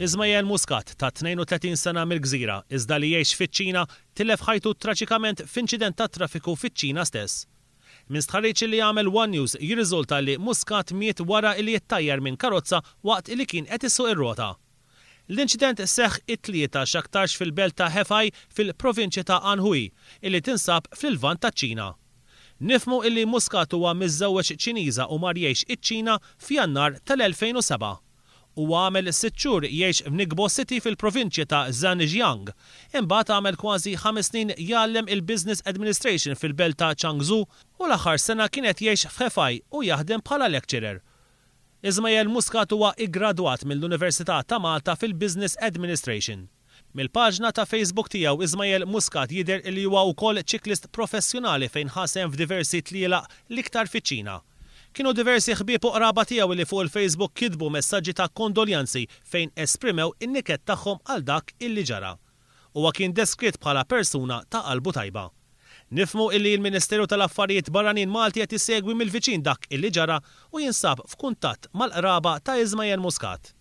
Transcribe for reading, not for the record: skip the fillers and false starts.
Ismael Muscat, ta' 32 sena mill-Gżira, iżda li jgħix fiċ-Ċina, tilef ħajtu traġikament f'inċident tat-traffiku fiċ-Ċina stess. Minn stħarriġ li għamel one News jirriżulta li Muscat miet wara li ttajjar minn karozza waqt li kien qed isuq ir-rota. L-inċident seħħ it-Tlieta x'aktarx fil-belt ta' Hefei fil-provinċja ta' Anhui, illi tinsab fil-Lvant taċ-Ċina. Nifhmu illi Muscat huwa miżżewweġ Ċiniża u mar jgħix iċ-Ċina f'Jannar tal-2007. Huwa għamel 6 xhur jgħix f'Ningbo City fil-provinċja ta' Zhejiang. Imbagħad għamel kważi 5 snin jgħallem il-Business Administration fil-belt ta' Changzhou u l-aħħar sena kien qed jgħix f'Hefei u jaħdem bħala lecturer. Ismael Muscat huwa iggradwat mill-Università ta' Malta fil-Business Administration. Mill-paġna ta' Facebook tiegħu, Ismael Muscat jidher li huwa wkoll ċiklist professjonali fejn ħa sehem f'diversi tlielaq, l-iktar fiċ-Ċina. Kienu diversi ħbieb u qraba tiegħu li fuq il-Facebook kitbu messaġġi ta' kondoljanzi fejn esprimew in-niket tagħhom għal dak illi ġara. Huwa kien deskritt bħala persuna ta' qalbu tajba. Nifhmu illi l-Ministeru tal-Affarijiet Barranin Malti qed isegwi mill-viċin dak illi ġara u jinsab f'kuntatt mal-qraba ta' Ismael Muscat.